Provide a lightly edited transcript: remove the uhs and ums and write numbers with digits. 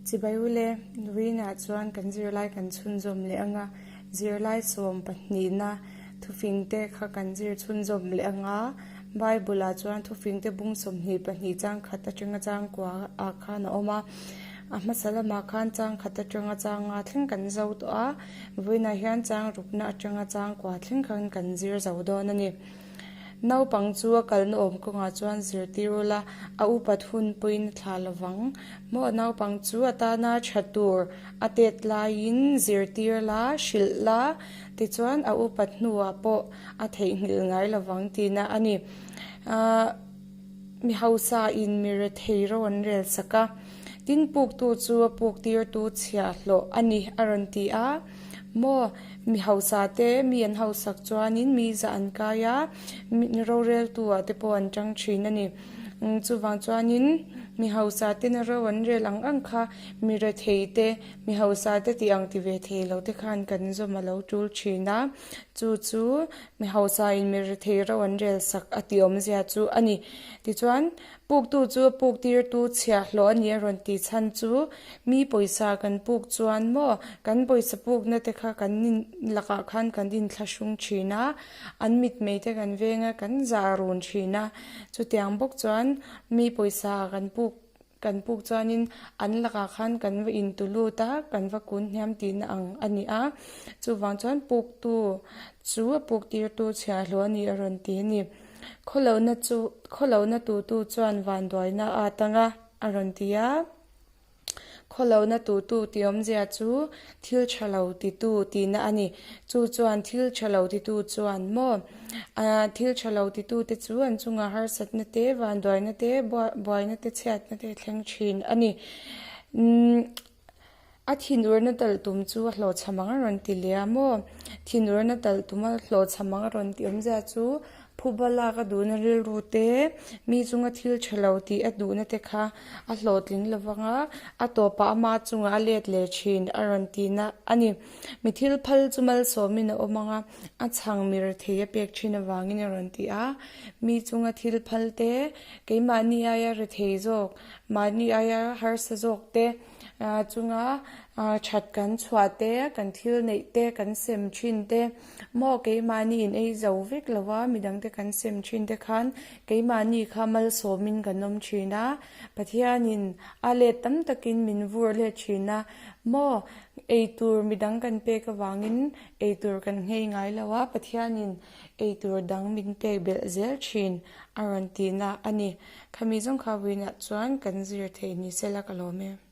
Chibai ule, Nurinah chuan kan zirlai kan chhunzawm leh ang a, zirlai sawm pahnihna thufingte kha kan zir chhunzawm leh ang a, Bible-ah chuan thufingte bung 22 chang khat atanga chang kua ah khan a awm a, a hmasa lamah khan chang khat atanga chang nga thleng kan zo tawh a, vawiinah hian chang rukna atanga chang kua thleng khan kan zir zo dawn a ni. Naupang chu a kalna awm kawngah chuan zirtir ula, a upat hun pawhin a thlah lovang. Maw naupang chu a tana tha tur a tet laiin zirtir la, hrilh la, tichuan a upat hnuah pawh a theihnghilh ngai lovang tihna a ni. Ahh mi hausa in mi rethei ro an rel sak a, tin puktu chu a puktirtu chhiahhlawh a ni a rawn ti a. Maw, mi hausa te, mi an hausak chuanin mi zah an kai a, mi roreltu ah te pawh an tang thin a ni. Chuvang chuanin mi hausa tena ro an rel ang ang kha mi rethei te, mi hausa te tih ang ti ve thei lo te khan kan zawm a lo tul thin a. Chu chu mi hausa in mi rethei ro an rel sak a tih awmzia chu a ni. Tichuan, Puktu chu a puk tirtu chhiahhlawh a ni a rawn tih chhan chu mi pawisa kan puk chuan maw kan pawisa pukna te kha kan in lakah khan kan inthlahrung thin a, an mitmei te kan veng a, kan zah run thin a, chutiang bawk chuan mi pawisa kan puk kan puk chuanin an lakah khan kan va intu lut a, kan va kun hniam tihna ang a ni a, chuvang chuan puktu chu a puk tirtu chhiahhlawh a ni a rawn ti a ni. Khawlohna chu khawlohna tutu chuan vanduaina a atang a, a rawn ti a. Khawlohna tutu tih awmzia chu thil tha lo titu tihna a ni. Chu chuan thil tha lo titu chuan maw thil tha lo titu te chu an chungah harsatna te, vanduaina te, buaina te, chhiatna te a thleng thin a ni. A thinurna talh tum chu a hlawhchham ang a rawn ti leh a maw? Thinurna talh tum a hlawhchham ang a rawn tih awmzia chu phuba lak a duhna rilru te, mi chunga thil tha lo tih a duhna te kha a hlawhtling lo vang a, a tawpah ama chungah a let leh thin a rawn tihna a ni. Mi thil phal chu malsawmin a awm ang a, a chhang mi rethei a pek thin avangin a rawn ti a. Mi chunga thil phal te, keimahni aia rethei zawk, mahni aia harsa zawk te, Chunga that kan chhuah te, kan thil neih te, kan sem thin te, maw keimahni in ei zo vek lo a, midang te kan sem thin te khan keimahni kha malsawmin kan awm thin a, Pathianin a let tam takin min vur let thin a, maw eitur midang kan pek avangin eitur kan nghei ngai lo a, Pathianin eitur dang min pek belh zel thin a rawn tihna a ni. Khami zawng kha vawiinah chuan kan zir theih ni sela ka lawm e.